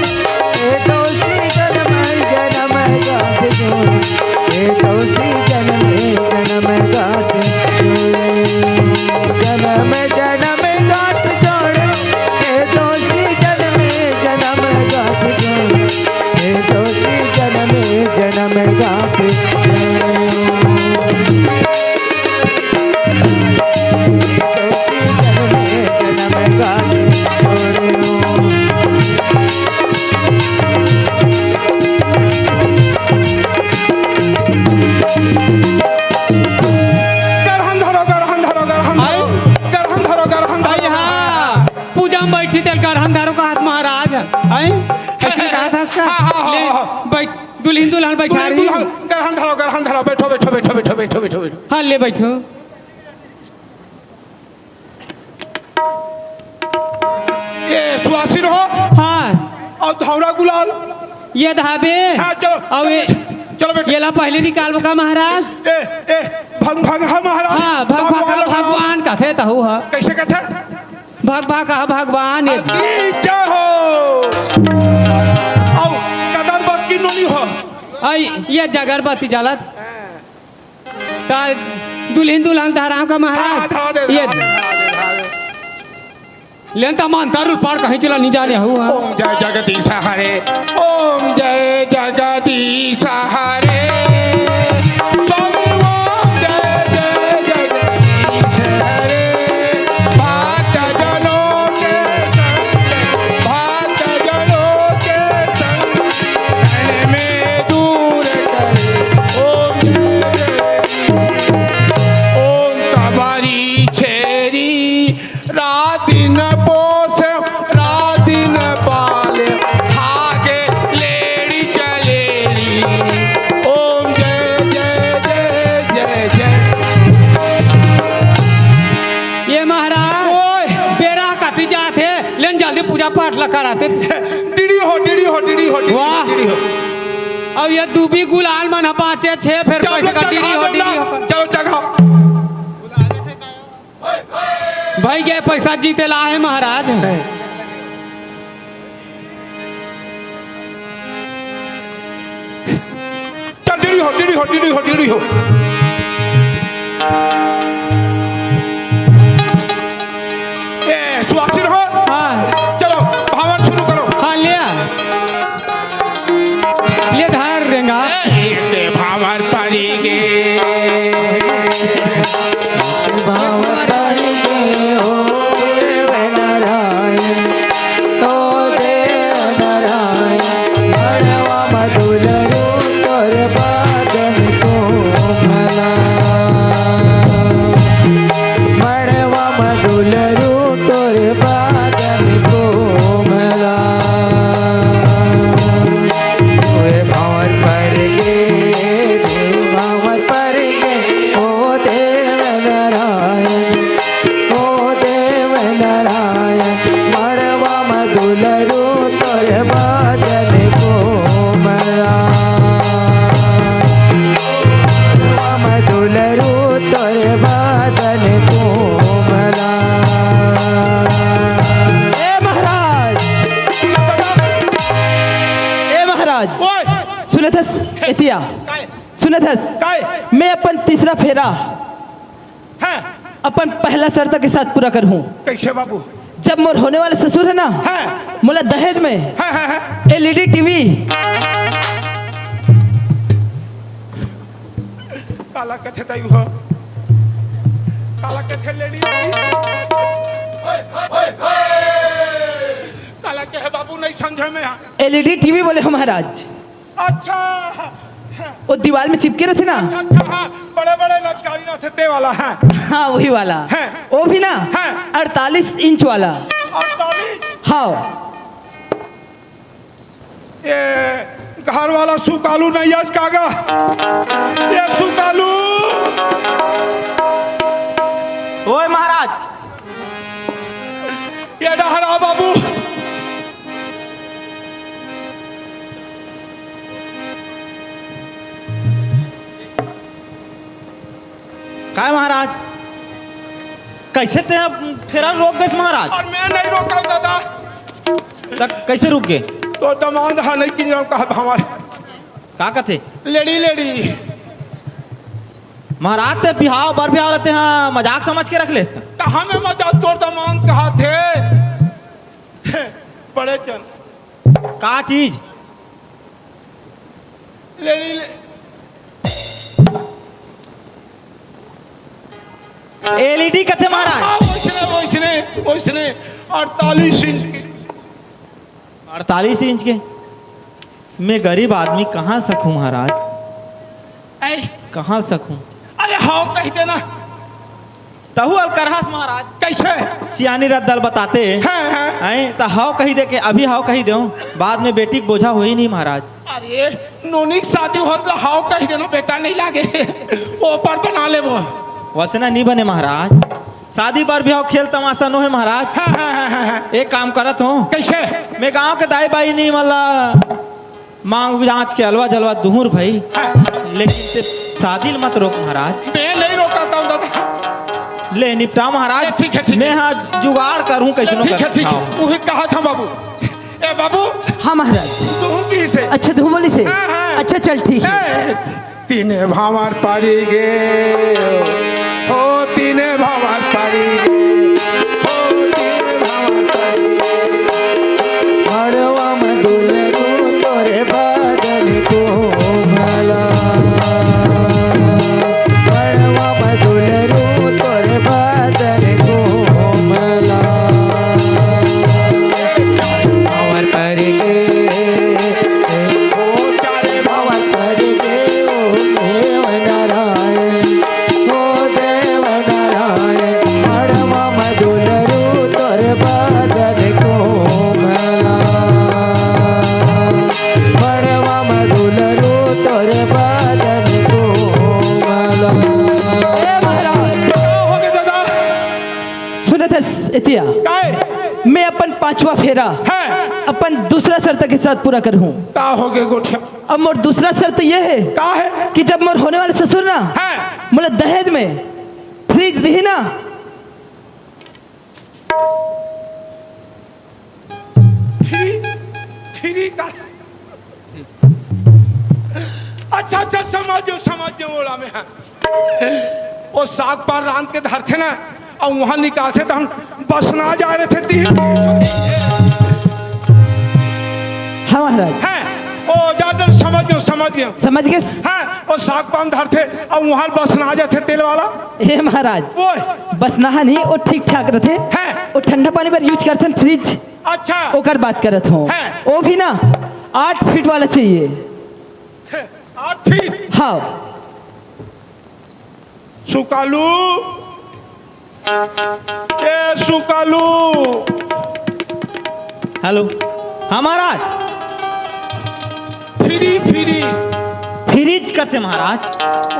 ए तोसी जन्म जन्म गांठ जोड़ो, ए तोसी जन्म जन्म गांठ जोड़ो। जन्म जन्म गांठ जोड़ो, ए तोसी जन्म जन्म गांठ जोड़ो, ए तोसी जन्म जन्म गांठ जोड़ो। गरहन धरो, गरहन धरो, गरहन धरो। आय? गरहन धरो, गरहन धरो। आय, हाँ। पूजा में बैठी तेल गरहन धरो का हाथ महाराज। आय? कैसे कहा था इसका? हाँ, हाँ, हाँ, ले, हाँ। बैठ, दुल्हन, दुल्हन बैठा दुल्हन, रही। दुल्हन, गरहन धरो, गरहन धरो। बैठो, बैठो, बैठो, बैठो, बैठो, बैठो, बैठो। हाँ, ले बैठो। ये सुवासिन हो। हाँ। अउ धौरा गुलाल। ये धाबे। हाँ, चलो, अउ ये, चलो, चलो बेटा। ये ला पहले निकालबो का महाराज? ए, ए, भंग, भंग, हाँ महाराज। हाँ, भग, भग, भगवान, हाँ, भगवान कथे तहु ह। कैसे कथे? भग, भग, हाँ, भगवान ये। अरे, जय हो। अउ कदर बत्ती नोनी हो। आई, ये जगरबत्ती जलत। ता दुल्हिन दुल्हन धराव का महाराज? हाँ, धरा दे, ये धरा दे, धरा दे, धरा दे। लेन ता मंतर उलपाड़ कहीं चला नहीं जाने हुआ। ओम जय जगदीश हरे, ओम जय जगदीश हरे, स्वामी ओम जय जय जगदीश हरे। भक्त जनों के संग, भक्त जनों के संग, क्षण में दूर करे। ओम जय जय। ओम तबारी छेरी, रात दिन पोस, रात दिन पाल, खागे लेड़ी चलेरी। ओम जय जय जय जय जय। ये महाराज, ओए। बेरा कति जात हे, लेन जल्दी पूजा पाठ ला कराते। डीडी हो, डीडी हो, डीडी हो, डीडी हो, वाह। डीडी हो। अब ये दूबी गुलाल मन ह बाँचे छे, फेर चलो, कैसे का चलो, डीडी हो, चलो, डीडी हो। चलो, जगह। भाई, ये पैसा जीते ला हे महाराज। चल, डीडी हो, डीडी हो, डीडी हो, डीडी हो। ए, सुहासिन हो। हाँ। चलो, भावर शुरू करो। हाँ, ले आ। ले धार रेंगा। ए, ते भावर परी गे। भावर परी गे हो, नारायण। ओ देव नारायण, मड़वा म दुलरू तोर बादन कोमला। मड़वा म दुलरू तोर बादन कोमला। ओए भंवर पर गे, देव भंवर पर गे, ओ देव नारायण। ओ देव नारायण, मड़वा म दुलरू तोर बादन कोमला। मड़वा म दुलरू तोर बादन कोमला। ए महाराज, ए महाराज, ओए! सुनत हस एतिया? काय? सुनत हस? काय? मैं अपन तीस दूसरा फेरा हाँ। अपन पहला शर्त के साथ पूरा करहूँ। कैसे बाबू? जब मोर होने वाला ससुर है ना, हाँ। मोला दहेज में हाँ, हाँ, हाँ। LED TV. काला कथे तयू हो? काला कथे लेडी? काला कहे बाबू, नहीं समझे में। एलईडी टीवी बोले हो महाराज। अच्छा। वो दीवार में चिपके रहते ना। अच्छा, अच्छा, हाँ, बड़े बड़े लचकारी रहते ते वाला है। हाँ, वही वाला। है। वो भी ना। है। अड़तालीस इंच वाला। अड़तालीस? हाँ। ये घर वाला सुकालू नहीं आज कागा। ये सुकालू। ओए महाराज। ये डहरा बाबू। काय महाराज, कैसे ते फेरा रोक देस महाराज? और मैं नहीं रोका दादा। त कैसे रुक गे? तो दमांद हा नहीं कि जाऊँ कहा हमारे। का कथे? Lady, lady. महाराज ते बिहाव बर बिहाव रहते हाँ, मजाक समझ के रख लेस का? त हमें मजाक तोर दमांद कहा थे। बड़े जन। का चीज? लेडी ले। एलईडी कथे महाराज? हाँ, वैसने, वैसने, वैसने अड़तालीस इंच के। अड़तालीस इंच के? मैं गरीब आदमी कहाँ सकूँ महाराज? ऐ। कहाँ सकूँ? अरे हाँ, कह देना। तहु अलकरहस महाराज। कैसे? सियानी रद्दल बताते। हाँ, हाँ। हैं, त हव कही दे के, अभी हव कही देव, बाद में बेटी के बोझा होही नहीं महाराज। अरे, नोनी के शादी होत ल हव कही देना, बेटा नहीं लागे। ओ पर बना लेबो। वसना नहीं बने महाराज, शादी बर भी हव खेल तमाशा नो है महाराज। हाँ, हाँ, हाँ, हाँ, हाँ। एक काम करत हूँ। कैसे? मैं गांव के दाई बाई नहीं मला मांग जांच के अलवा जलवा दुहूर भाई, लेकिन ते शादी ल मत रोक महाराज। मैं नहीं रोका था दादा। ले निपटा महाराज। ए, ठीक है, ठीक है। मैं हाँ जुगाड़ करूँ कैसनो ठीक है, कर। ठीक है। हाँ। वही कहा था बाबू। ए बाबू। हाँ महाराज। तू भी से। अच्छा धूमली से। हाँ, हाँ। अच्छा चल ठीक है। ए, तीने भावर परी गे, हो तीने भावर परी गे, हो तीने भावर परी गे। मड़वा में दुलरू तोरे बदन कोमला, मड़वा में दुलरू तोरे बदन कोमला। भावर परी गे, ओ चारे भावर परी गे, ओ देव नारायण, ओ देव नारायण, मड़वा में दुलरू तोर बदन कोमला, मड़वा में दुलरू तोर बदन कोमला। ए महाराज, का हो गे दादा? सुनत हस एतिया? काय? मैं अपन पांचवा फेरा हाँ। अपन दूसरा शर्त के साथ पूरा करहूँ। का हो गे गोठिया? अब मोर दूसरा शर्त ये है का है? कि जब मोर होने वाले ससुर ना हाँ। मोला दहेज में फ्रिज दिही ना। फ्री, फ्री का? अच्छा, अच्छा, समझ गयो, समझ गयो, ओला में हाँ। वो साग पान रांध के धरथे ना, अउ उहाँ निकालथे त हम बसना जा रहे थे तीन। हाँ महाराज। हैं, ओ जा, जा, समझ गयो, समझ गयो। समझ गए? हाँ, वो साग पान धरथे अउ उहाँ बसना जाथे तेल वाला। हे महाराज, ओए। बसना नहीं, वो ठीक ठाक रथे। हैं। वो ठंडा पानी बर use करथे फ्रिज। अच्छा। ओकर बात करत हूँ। हैं। वो भी ना आठ फीट वाला चाहिए। आठ फीट? हाँ। सुकालू, ए सुकालू। हेलो। हाँ महाराज। Free, free. फ्रिज कथे महाराज।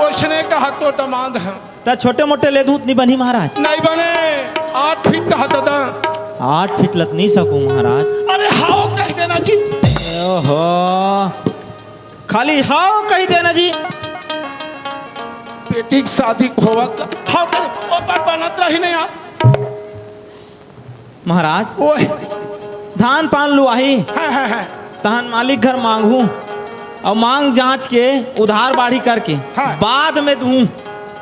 ओसने कहा तो दमांद है। त छोटे मोटे ले दूं त नहीं बनही महाराज। नहीं बने, आठ फीट कहा दादा। आठ फीट ल त नहीं सकूं महाराज। अरे हाव कह देना जी। ओहो, खाली हाव कही देना जी। बेटी के शादी होवत ला। हाव कह, ओ पर बनत रही नहीं यार। महाराज, ओए। धान पान लुआही, हाँ, हाँ, हाँ। तहन मालिक घर मांगहूं, अउ मांग जांच के उधार बाढ़ी करके हाँ। बाद में दूं।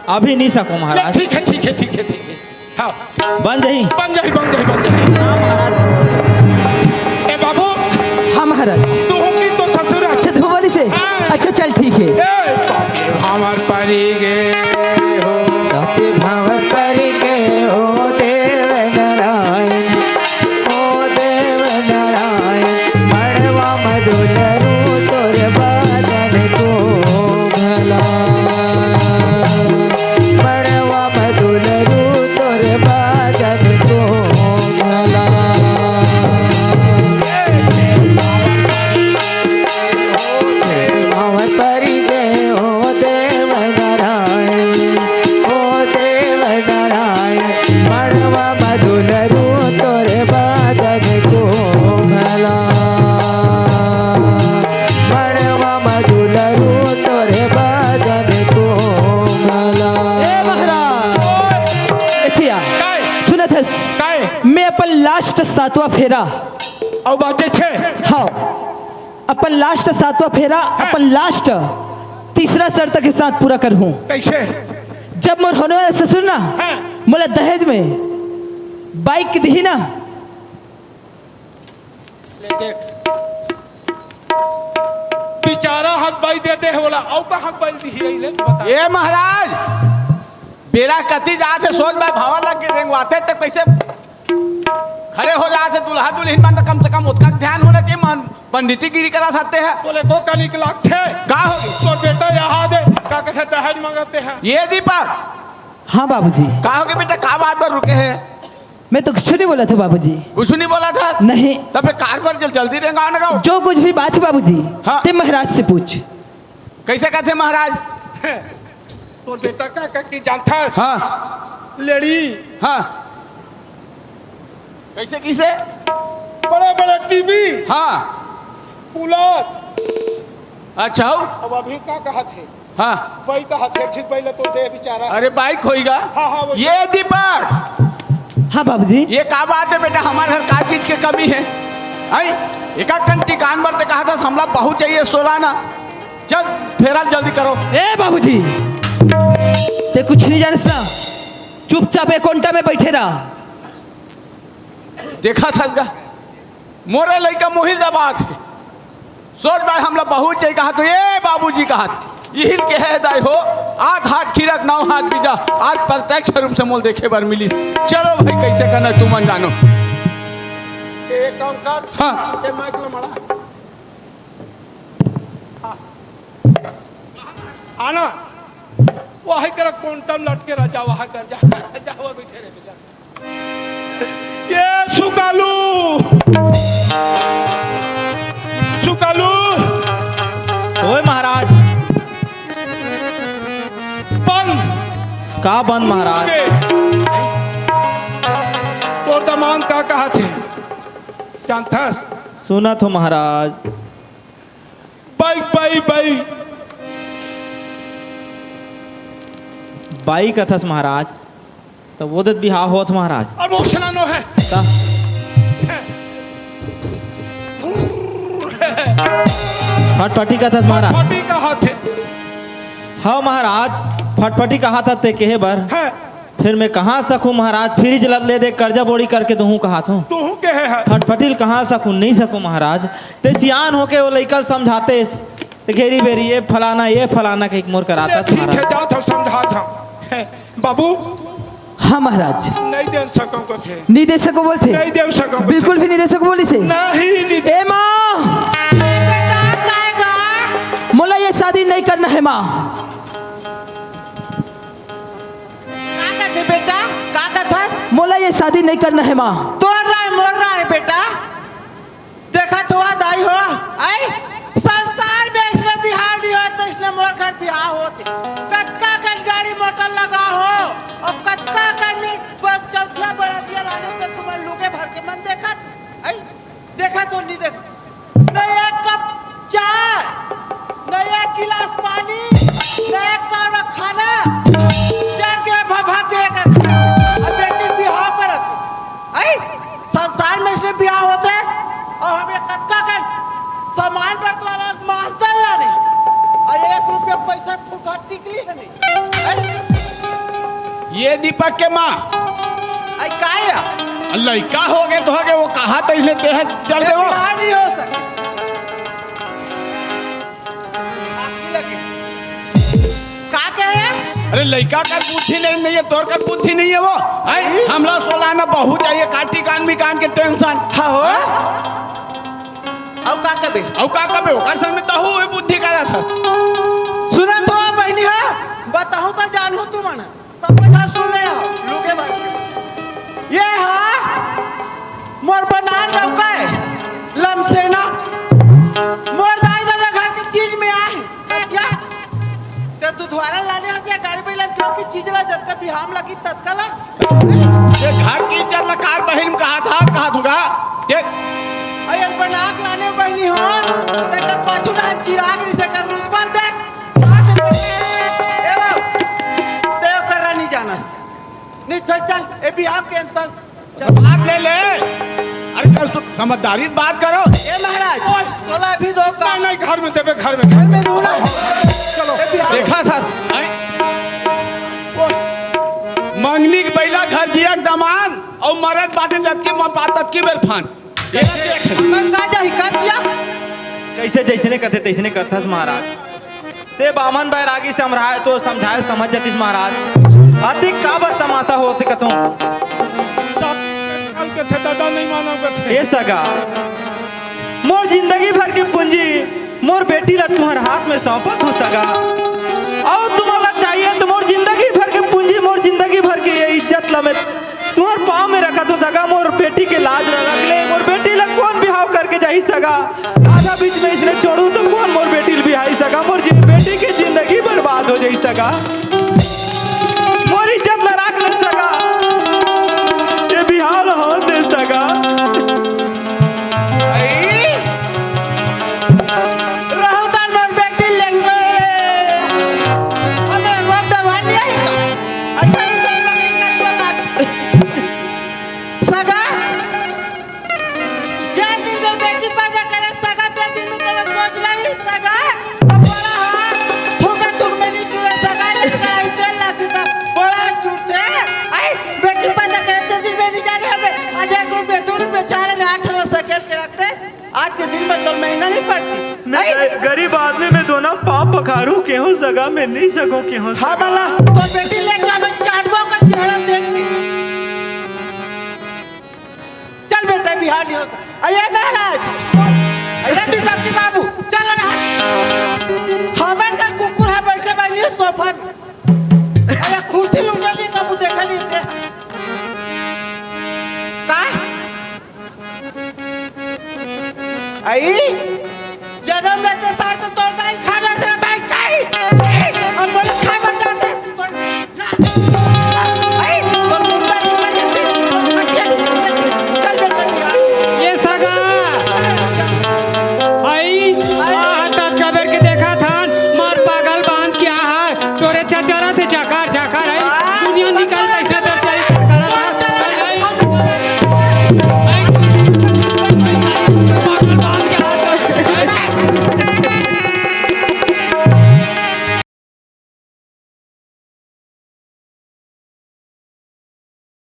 अभी नहीं सको ले, महाराज। ठीक है, ठीक है, ठीक है, ठीक है। हाँ। बन जाही। बन जाही, बन जाही, बन जाही। ए बाबू, हाँ महाराज। तू की तो ससुर है। अच्छा, तू बोली से? हाँ। अच्छा, चल, ठीक है। ए, सत्य भाव परिगे हो। सत्य भाव परिगे हो देव नारायण। ओ देव नारायण, मड़वा म दुलरू तोर बदन को भला। मड़वा म दुलरू तोर बदन को भला। भाव परिगे हो देव नारायण, ओ देव नारायण, मड़वा म दुलरू तोरे बदन को भला। मड़वा म दुलरू तोरे बदन को भला। ए महाराज, एथिया, काय? सुनत हस? काय? मैं अपन लास्ट सातवां फेरा। अउ बाचे छे? हाँ। अपन लास्ट सातवां फेरा, हाँ। अपन लास्ट तीसरा शर्त के साथ पूरा करहूं। कैसे? जब मोर होने वाला ससुर ना, हाँ। मोला दहेज में बाइक दिही ना। ले देख, बेचारा हक बाई देते हे बोला, अउ का हक बाई दिही, ले बता। ए महाराज, बेरा कति जात हे, सोच भाई भावा लग के रेंगवाथे, त कैसे खड़े हो जात हे दुल्हा दुल्हिन मन, त कम से कम ओतका ध्यान होना चाहिए, मन पंडितीगिरी करा सकते हैं। बोले तो कनिक लागथे। का होगे? तो बेटा यहाँ दे, का कथे दहेज मांगते हैं। ये दीपक। हाँ बाबूजी। का होगे बेटा, का बात पर रुके हैं? मैं तो कुछ नहीं बोला था बाबूजी। कुछ नहीं बोला था? नहीं। तब ये कार पर जल-, जल्दी रेंगा ना गाओ। जो कुछ भी बात है बाबूजी, हाँ। ते महाराज से पूछ। कैसे कहते महाराज? तोर बेटा का, का की जानता है? हाँ। लेडी। हाँ। कैसे, किसे? बड़े बड़े टीवी। हाँ। कूलर। अच्छा, हो? अब अभी का कहत हे? हाँ। बाई कहत हे, ठीक बाई ला तो दे बेचारा। अरे, बाइक होइगा। हाँ, हाँ, वो ये दीपक। हाँ बाबूजी। ये का बात है बेटा, हमारे घर का चीज के कमी है? आई, एका कंटी कान भर ते कहा था, हमला बहुत चाहिए सोलाना। चल, फेरा जल्दी करो। ए बाबूजी, ते कुछ नहीं जानस ना, चुपचाप एक कोंटा में बैठे रहा। देखा था का? मोरे लइका मोही जबात हे। सोच भाई, हमला बहुत चाहिए कहा तो, ए बाबूजी कहा, यही के है दाई हो, आठ हाथ खीरक, नौ हाथ बीजा, आज प्रत्यक्ष रूप से मोल देखे बर मिली। चलो भाई, कैसे करना तुमन जानो। एक काम कर, हाँ। ये माइक ला मड़ा। हाँ। आना, वही कर कोंटम लटके रह जा, वहाँ कर जा, जा, वहाँ बैठे रह, जा। ये सुकालू, सुकालू। ओए महाराज। बंद। का बंद महाराज? के। तोर दमांद का कहा थे? जानथस? सुनत हो महाराज। बाई, बाई, बाई। बाई कथस महाराज, त वो देत बिहाव होत महाराज। अउ वो छना नो है। त? फटफटी कथस महाराज। फटफटी कहा थे। हाँ महाराज, फटफटी कहा था ते कहे बर। है। फिर मैं कहाँ सकूँ महाराज, फ्रिज ल-, ले दे, कर्जा बोड़ी करके दूहूँ कहा थो। तूहू कहे है। फटफटी ल कहाँ सकूँ, नहीं सकूँ महाराज। ते सियान होके वो लइका ल समझाते, ते घेरी बेरी, ये फलाना, ये फलाना के एक मोर कराता ले, ठीक महाराज। है, जात हूँ, समझात हूँ। है, बाबू। हाँ महाराज। नहीं दे सको कथे। नहीं दे सको बोलथे। नहीं दे सको कथे। बिल्कुल भी नहीं दे सको बोली से। नहीं, नहीं दे। ए माँ। मोला ये शादी नहीं करना है माँ। का कथे बेटा? का कथस? मोला ये शादी नहीं करना है माँ। तोर राय, मोर राय बेटा। देखत होवा दाई हो, आई? संसार में अइसने बिहाव नहीं होत, अइसने मोर घर बिहाव होत। कतका कन गाड़ी मोटर लगा हो, अउ कतका कन में बस चौथिया बरतिया लाने ते तुमन लुगे भर के मन देखत, आई? देखत हो नहीं देखत? न एक कप चाय, न एक गिलास पानी, न एक कौड़ा खाना, चल के भभक के एकर खाना। अब बेटी बिहाव करत हे। आई? संसार में अइसने बिहाव होथे, अउ हम ये कतका कन सामान बरतवाला मास्टर लाने, अउ एक रुपया पैसा फूटा टिकली ये दीपक के माँ। आई का या? लइका हो गए तो हो गए, वो कहा तो इसने तेह चल दे वो। बिहार नहीं हो सके। आँखी लगे। का कहे? अरे लइका कर बुद्धि नहीं, नहीं है, तोर कर बुद्धि नहीं है वो। हैं? हमला सोलाना बहुत चाहिए, काटी कान मिकान के टेंशन। हाँ हो। अउ का कबे? अउ का कबे? ओकर संग में तहू हुए बुद्धि करा था। सुना तो बहनी हो, बताहूँ तो जानहू तुमन। सब कुछ सुन ले हो, लुके भर के। ये हा मोर बनार डौका है, लमसेना। मोर दाई ददा घर के चीज में आए। कतिया? ते दुधवारा लाने हस या गाड़ी में लग की चीज ला, जतका बिहाम लगी ततका ला। ये घर की इज्जत ला कार बहिन में कहा था, कहा दूंगा। देख। अरे बनाक लाने बहनी हो, ते कर पाछू ना चिराग री से कर रूपल देख। बात तो, ए बाबू, ते ओकर रानी जानस। नहीं, चल, चल, ए बिहाव cancel। चल। बात ले ले। अरे कर सु-, समझदारी से बात करो। ए महाराज, तोला अभी दो का। नहीं, नहीं, घर में देवे, घर में। घर में रहू ना। चलो। ए बिहाव। देखा था, हैं? मंगनी के पहला घर जिया दमान और मरद बाटे जतकी मन पात ततकी बेर फान। ये देख। मन का जाही, का किया? कैसे जैसने कथे तैसने कथस महाराज। ते बामन बैरागी समझाए तो समझाए समझ जतिस महाराज। अतिक काबर तमाशा होथे कथों। साल के थे दादा नहीं मानव कथे। ए सगा, मोर जिंदगी भर के पूंजी मोर बेटी ला तुम्हर हाथ में सौंपत हो सगा। अउ तुम्हारा चाहिए तो मोर जिंदगी भर के पूंजी, मोर जिंदगी भर के ये इज्जत ला मैं तुम्हर पाँव में रखत हो सगा। मोर बेटी के लाज ला रख ले, मोर बेटी ला कौन बिहाव करके जाही सगा। आधा बीच में इसने छोड़ू तो कौन मोर बेटी ला बिहाही सगा। मोर जि-, बेटी के जिंदगी बर्बाद हो जाही सगा। मोर इज्जत ला राख ले सगा। ये बिहाव ला होन दे सगा। रहू तन मोर बेटी ले गए। हमें रोक दरवान नहीं आई का? ऐसा नहीं सब पकड़ी का तो नाच। सगा, जेन दिन में बेटी पैदा करे सगा, ते दिन में तेरा सोच रही सगा। तो बड़ा हा, थूका थूक में नहीं चुरा सगा, ये कढ़ाई तेल लाती था, बड़ा चुरते। आई, बेटी पैदा करे, ते दिन में नहीं जाने हमें। आज एक रुपये, दो रुपये, चार आने, आठ आने सकेल के रखते। आज के दिन में तो महंगा नहीं पड़ती। मैं आई, ग- गरीब आदमी में दोनों पाँव पखारू केहू सगा, मैं नहीं सकूं केहू सगा। हाँ भला, तो बेटी लेके